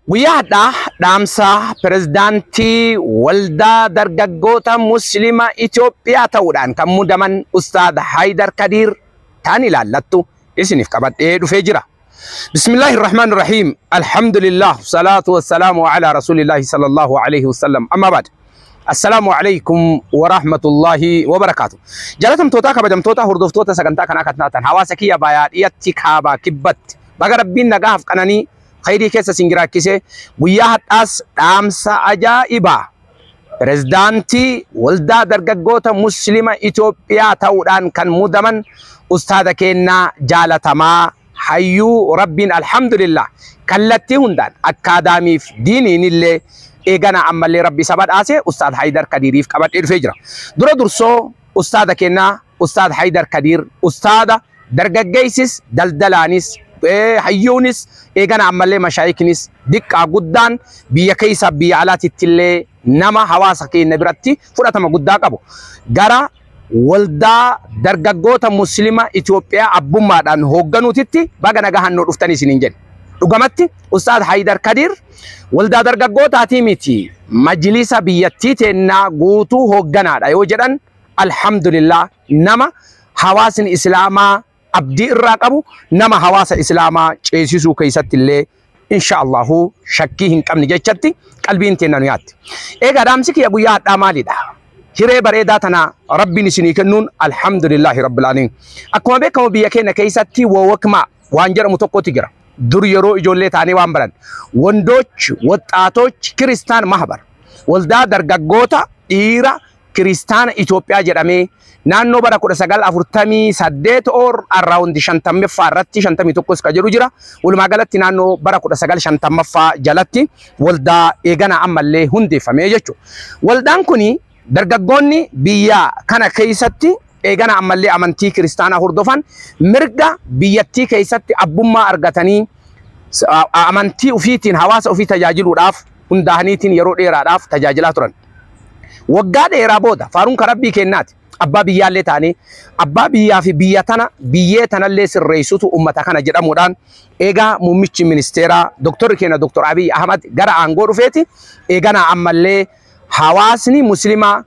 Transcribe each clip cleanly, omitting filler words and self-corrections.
Guyyaa hadhaa dhaamsa pirezidaantii waldaa dargaggoota Muslima Itoophiyaa ta'uudhaan kan muudaman Ustaad Haayidar Kadiir ta'an ilaallattu isiniif qabadhee dhufee jira. Bismillaahi Rahmaan Rahiim. Alhamdulillah. Salaatu wassalaamu ala Rasuulillahi sallallahu alayhi wasallam. Amma baad. Assalaamu alaykum wa rahmatullahi wa barakaatu. Jaalatamtoota, kabajamtoota, hordoftoota sagantaa kanaa kan taatan hawaasa kiyya bayaa dhiyatti, kaabaa kibbatti, baga Rabbiin nagaaf qananii khayrii keessa isin jiraachise. Guyyaa hadhaas dhaamsa ajaa'ibaa pirezidaantii waldaa dargaggoota Muslima Itoophiyaa ta'uudhaan kan muudaman ustaada kennaa jaalatamaa, hayyuu Rabbiin alhamdulillah kallattii hundaan akkaadaamiif diiniin illee eegana ammallee Rabbi isa badhaase Ustaad Haayidar Kadiiriif qabadhee dhufee jira. Dura dursoo ustaada kennaa Ustaad Haayidar Kadiir, ustaada dargaggeessis, daldalaanis, hayyuunis, eegana ammallee mashaayiknis, diqqaa guddaan biyya keessa biyya alaatitti illee nama hawaasa keenya biratti fudhatama guddaa qabu. Gara waldaa dargaggoota Muslima Itoophiyaa abbummaadhaan hoogganuutitti baga nagahaan nuu dhuftanii isiniin jedhe. Dhugamatti Ustaad Haayidar Kadiir waldaa dargaggootaatii miti, majlisa biyyattii teennaa guutuu hoogganaadha yoo jedhan, alhamdulillah, nama hawaasni Islaamaa abdii irraa qabu, nama hawaasa Islaamaa ceesisuu keessatti illee insha Allahu shakkii hin qabne jechatti qalbiin teenna nu yaatti. Egaa dhaamsi kiyya guyyaa hadhaa maalidha? Hiree bareedaa tana Rabbiin isinii kennuun alhamdulillahi rabbil aalamiin. Akkuma beekamu biyya keenya keessatti wawakmaa waan jedhamu tokkotu jira. Dur yeroo ijoollee taanee waan baran. Wandooch waxxaatooch kiristaan mahbar. Waldaa dargaggoota dhiira kiristaana Itoophiyaa jedhamee naannoo bara 1948 or around 50ffaa irratti, 51 ka jedhu jira. Walumaa galatti naannoo bara 1950ffaa jalatti waldaa eegana ammallee hundeeffamee jechuudha. Waldaan kuni dargaggoonni biyya kana keessatti eegana ammallee amantii kiristaanaa hordofan mirga biyyattii keessatti abbummaa argatanii amantii ofiitiin hawaasa ofii tajaajiluudhaaf hundaa'aniitiin yeroo dheeraadhaaf tajaajilaa turan. Waggaa dheeraa booda faaruun kan Rabbii kennaati. Abbaa biyyaallee ta'anii abbaa biyyaa fi biyya tana biyyee tanallee sirreessutu ummata kana jedhamuudhaan eegaa muummichi ministeeraa doktorri keenya Doktor Abiy Ahmad gara aangoo dhufeeti, eegana ammallee hawaasni Muslimaa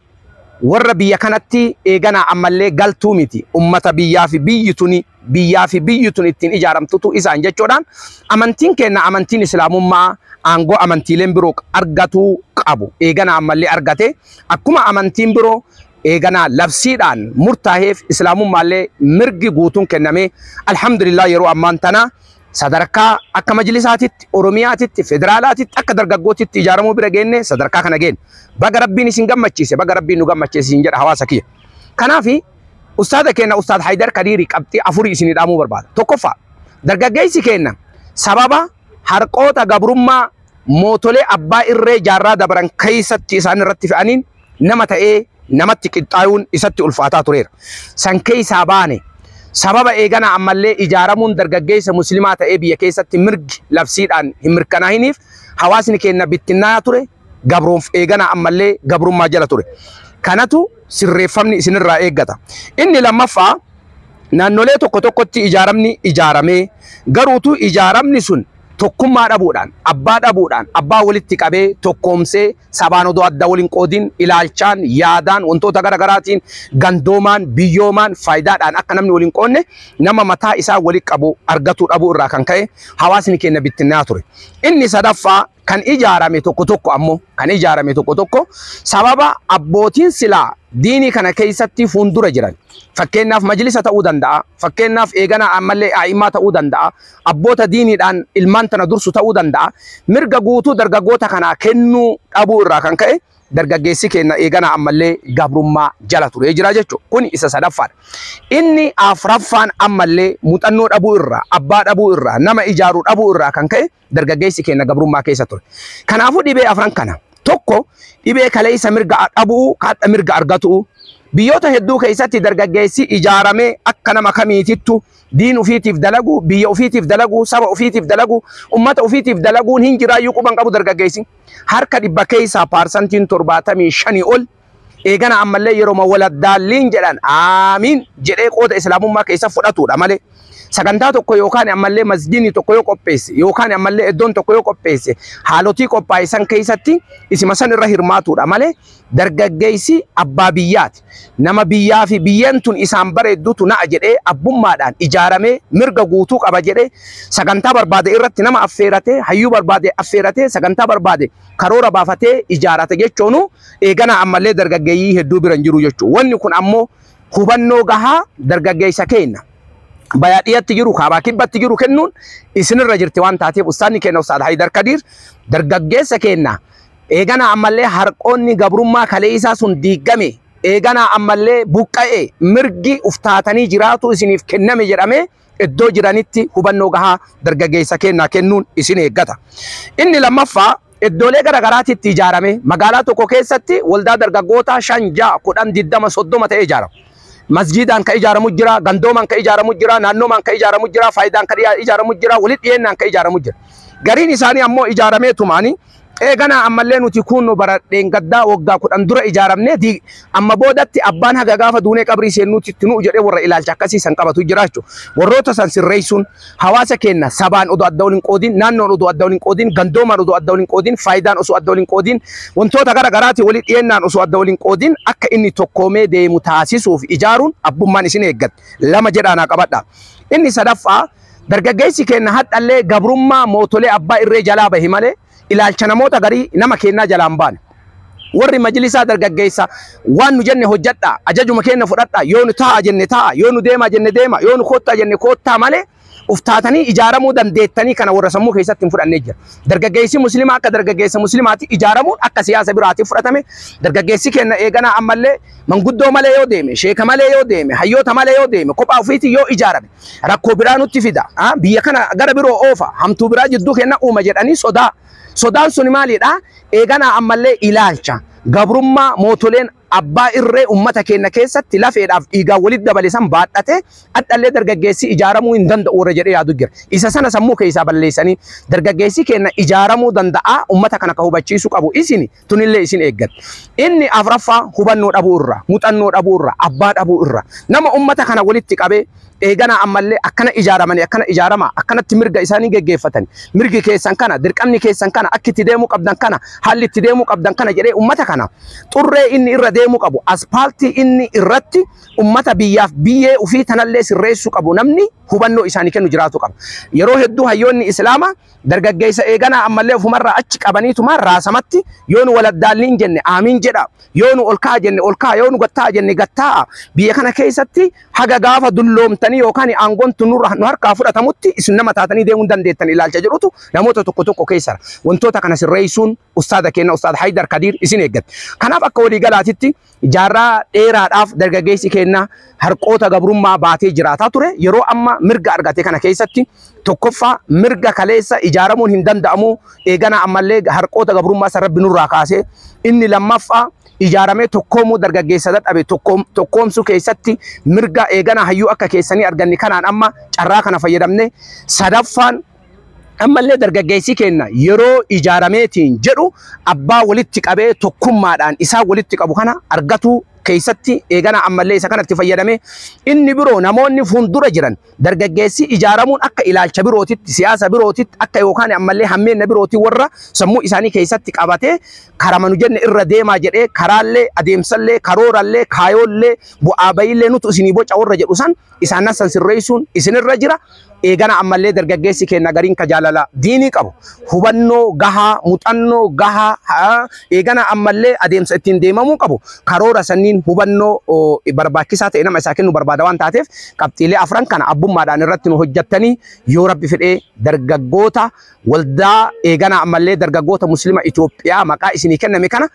warra biyya kanatti eegana ammallee galtuu miti, ummata biyyaa fi biyyi tuni biyyaa fi biyyi tun ittiin ijaaramtutu isaan jechuudhaan, amantiin keenya amantiin Islaamummaa aangoo amantiileen biroo argatuu qabu eegana ammallee argate, akkuma amantiin biroo eegana labsiidhaan murtaa'eef Islaamummaallee mirgi guutuun kenname. Alhamdulillah, yeroo ammaan tana sadarkaa akka majlisaatitti, Oromiyaatitti, federaalaatitti, akka dargaggootitti ijaaramuu bira geenne, sadarkaa kana geenne. Baga Rabbiin isin gammachiise, baga Rabbiin nu gammachiise isin jedha hawaasa kiyya. Kanaafi ustaada keenya Ustaad Haayidar Kadiirii qabxii afurii isinii dhaamuu barbaada. Tokkoffaa, dargaggeessi keenya sababa harqoota gabrummaa mootolee abbaa irree jaarraa dabran keessatti isaan irratti fe'aniin nama ta'ee namatti qixxaayuun isatti ulfaataa tureera. San keessaa baane, sababa eegana ammallee ijaaramuun dargaggeessa Muslimaa ta'ee biyya keessatti mirgi labsiidhaan hin mirkanaa'iniif hawaasni keenya bittinnaa'aa ture, gabroonf eegana ammallee gabrummaa jala ture. Kanatu sirreeffamni isinirraa eeggata. Inni lammaffaa, naannolee tokko tokkotti ijaaramni ijaaramee garuutu ijaaramni sun tokkummaa dhabuudhaan, abbaa dhabuudhaan, abbaa walitti qabee tokkoomsee sabaan odoo adda waliin qoodin, ilaalchaan, yaadaan, wantoota garaagaraatiin, gandoomaan, biyyoomaan, faayidaadhaan akka namni waliin qoodne nama mataa isaa walitti qabu argatuu dhabuu irraa kan ka'e hawaasni keenya bittinnaa ture. Inni sadaffaa, kan ijaarame tokko tokko ammoo, kan ijaarame tokko tokko sababa abbootiin silaa diinii kana keessatti fuuldura jiran, fakkeenyaaf majlisa ta'uu danda'a, fakkeenyaaf eegana ammallee aa'imaa ta'uu danda'a, abboota diiniidhaan ilmaan tana dursu ta'uu danda'a, mirga guutuu dargaggoota kanaa kennuu dhabuu irraa kan ka'e dargaggeessi keenya eegana ammallee gabrummaa jala ture jira jechuudha. Kun isa sadaffaadha. Inni afraffaan ammallee muuxannoo dhabuu irraa, abbaa dhabuu irraa, nama ijaaruu dhabuu irraa kan ka'e dargaggeessi keenya gabrummaa keessa ture. Kanaafuu dhibee afran kana, tokko dhibee kaleessa mirga dhabuu, kaadha mirga argatu. Biyyoota hedduu keessatti dargaggeessi ijaaramee akka nama kamiitittu diin ofiitiif dalagu, biyya ofiitiif dalagu, saba ofiitiif dalagu, ummata ofiitiif dalaguun hin jiraayyuu quban qabu dargaggeessi. Harka 100 keessaa 75% ol eegana ammallee yeroo waladdaalliin jedhan aamiin jedhee qooda Islaamummaa keessa fudhatudha malee. Sagantaa tokko yookaan ammallee masjiidni tokko yoo qopheesse yookaan ammallee iddoon tokko yoo qopheesse, haalotii qophaa'e san keessatti isima san irra hirmaatuudha malee, dargaggeessi abbaa biyyaati. Nama biyyaa fi biyyeen tun isaan bareeddutu na'a jedhee abbummaadhaan ijaaramee mirga guutuu qaba jedhee sagantaa barbaade irratti nama affeeratee, hayyuu barbaade affeeratee, sagantaa barbaade karoora baafatee ijaarate jechuunu eegana ammallee dargaggeeyyii hedduu bira hin jiru jechuudha. Wanni kun ammoo hubannoo gahaa dargaggeessa keenya bayaa dhiyatti jiru, kaabaa kibbatti jiru kennuun isinirra jirti waan taateef, ustaanni keenya Ustaad Haydar Kadiir dargaggeessa keenya eegana ammallee harqoonni gabrummaa kalee isaa sun diigame, eegana ammallee buqqa'e, mirgi uftaatanii jiraatu isiniif kenname jedhamee iddoo jiranitti hubannoo gahaa dargaggeessa keenyaa kennuun isin eeggata. Inni lammaffaa, iddoolee garaagaraatitti ijaarame, magaalaa tokko keessatti waldaa dargaggootaa 5, 6, 10, 20, 30 ta'ee ijaarama. Masjiidaan ka ijaaramu jira, gandoomaan ka ijaaramu jira, naannoomaan ka ijaaramu jira, faayidaan ka ijaaramu jira, walitti dhiyeennaan ka ijaaramu jira. Gariin isaanii ammoo ijaaramee tumaanii eegana ammallee nuti kun nu baradheen gaddaa waggaa 10 dura ijaaramne, amma boodatti abbaan haga gaafa duunee qabrii seennuutti itti nu jedhee warra ilaalcha akkasii san qabatu jira jechuudha. Warroota san sirreessuun hawaasa keenya sabaan odoo adda waliin qoodin, naannoon odoo adda waliin qoodin, gandoomaan odoo adda waliin qoodin, faayidaan osoo adda waliin qoodin, wantoota gara garaatiin walitti dhiyeennaan osoo adda waliin qoodin akka inni tokkoomee deemu taasisuuf ijaaruun abbummaan isin eeggatte. Lama jedhaanaa qabadha. Inni sadaffaa, dargaggeessi keenya hadhallee gabrummaa mootolee abbaa irree jalaa bahi malee ilaalcha namoota garii nama kennaa jalaan baane. Warri majlisaa dargaggeessa waan nu jenne hojjedha, ajajuma keenya fudhadha, yoo nu taa'a jenne taa'a, yoo nu deema jenne deema, yoo nu koottaa jenne koottaa malee uftaatanii ijaaramuu dandeettanii kana warra sammuu keessatti hin fudhannee jira. Dargaggeessi musliimaa akka dargaggeessa musliimaatti ijaaramuun akka siyaasa biraatti fudhatame. Dargaggeessi keenya eeganaa ammallee manguddoo malee yoo deeme, sheeka malee yoo deeme, hayyoota malee yoo deeme, kophaa ofiitii yoo ijaarame rakkoo biraa nutti fida. Biyya kana gara biroo oofa, hamtuu biraa jidduu kenna uuma jedhanii sodaa. Sodaan sun maalidha? Eeganaa ammallee ilaalcha gabrummaa mootoleen abbaa irree ummata keenya keessatti lafeedhaaf dhiigaan walitti dabale san baadhate hadhallee dargaggeessi ijaaramuu hin danda'u warra jedhee yaadu jira. Isa sana sammuu keessaa balleessanii dargaggeessi keenya ijaaramuu danda'a ummata kana ka hubachiisuu qabu isin, tunillee isin eeggatte. Inni afraffaa, hubannoo dhabuu irra, muuxannoo dhabuu irra, abbaa dhabuu irra, nama ummata kana walitti qabee eegana ammallee akkana ijaaramanii, akkana ijaarama, akkanatti mirga isaanii geggeeffatan, mirgi keessan kana, dirqamni keessan kana, akki itti deemuu qabdan kana, haalli itti deemuu qabdan kana jedhee ummata kana xurree inni irra deemuu qabu, aspaaltii inni irratti ummata biyyaaf biyyee ofii tanallee sirreessuu qabu, namni hubannoo isaanii kennu jiraatu qaba. Yeroo hedduu hayyoonni Islaamaa dargaggeessa eeganaa ammallee ofumarraa achi qabaniituma raasamatti yoo nu waladdaalliin jenne aamiin jedha, yoo nu ol ka'a jenne ol ka'a, yoo nu gattaa jenne gattaa'a, biyya kana keessatti haga gaafa dulloomtanii yookaan aangoon tun nu harkaa fudhatamutti isin nama taatanii deemuu dandeettan ilaalcha jedhutu namoota tokko tokko keessara. Wantoota kana sirreessuun ustaada keenya Ustaada Haydar Kadiir isin eeggatte. Kanaaf akka waliigalaatitti jaarraa dheeraadhaaf dargaggeessi keenya harqoota gabrummaa baatee jiraataa ture. Yeroo amma mirga argate kana keessatti, tokkoffaa, mirga kaleessa ijaaramuun hin danda'amu, eegana ammallee harqoota gabrummaa san Rabbi nurraa kaasee. Inni lammaffaa, ijaaramee tokkoomuu dargaggeessa dadhabe tokkoomsuu keessatti mirga eegana hayyuu akka keessanii arganne kanaan amma carraa kana fayyadamne. Sadaffaan, ammallee dargaggeessi keenya yeroo ijaarameetiin jedhu abbaa walitti qabee tokkummaadhaan isaa walitti qabu kana argatu keessatti eegana ammallee isa kanatti fayyadame. Inni biroo, namoonni fuuldura jiran dargaggeessi ijaaramuun akka ilaalcha birootitti, siyaasa birootitti akka yookaan ammallee hammeenna birootii warra sammuu isaanii keessatti qabatee karama nu jenne irra deemaa jedhee karaallee, adeemsallee, karoorallee, kaayoollee, bu'aa bayiillee nutu isinii boca warra jedhu san isaan san sirreessuun isinirra jira. Eegana ammallee dargaggeessi keenya gariin ka jaalala diinii qabu, hubannoo gahaa, muuxannoo gahaa, eegana ammallee adeemsa ittiin deemamuu qabu, karoora sanniin hubannoo barbaachisaa ta'e nama isaa kennu barbaada waan taateef, qabxiilee afran kana abbummaadhaan irratti nu hojjettanii yoo Rabbi fedhee dargaggoota waldaa eegana ammallee dargaggoota Muslima Itoophiyaa maqaa isinii kenname kana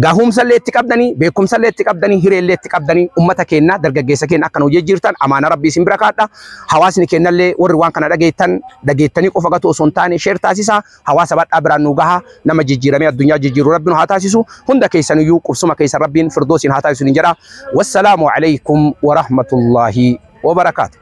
gahumsallee itti qabdanii, beekumsallee itti qabdanii, hireellee itti qabdanii, ummata keenya dargaggeessa keenya akka nu jijjiirtan amaana Rabbii isin bira kaadha. Hawaasni keenyallee warri waan kana dhageettan, dhageettanii qofa gatu osoo hin taane share taasisaa, hawaasa bal'aa biraan nu gaha. Nama jijjiiramee addunyaa jijjiiru Rabbi nu haa taasisu. Hunda keessaniyyuu qubsuma keessan Rabbiin firdoosiin haa taasisu ni jedha. Wassalaamu alaikum wa rahmatullaahi wa barakaatu.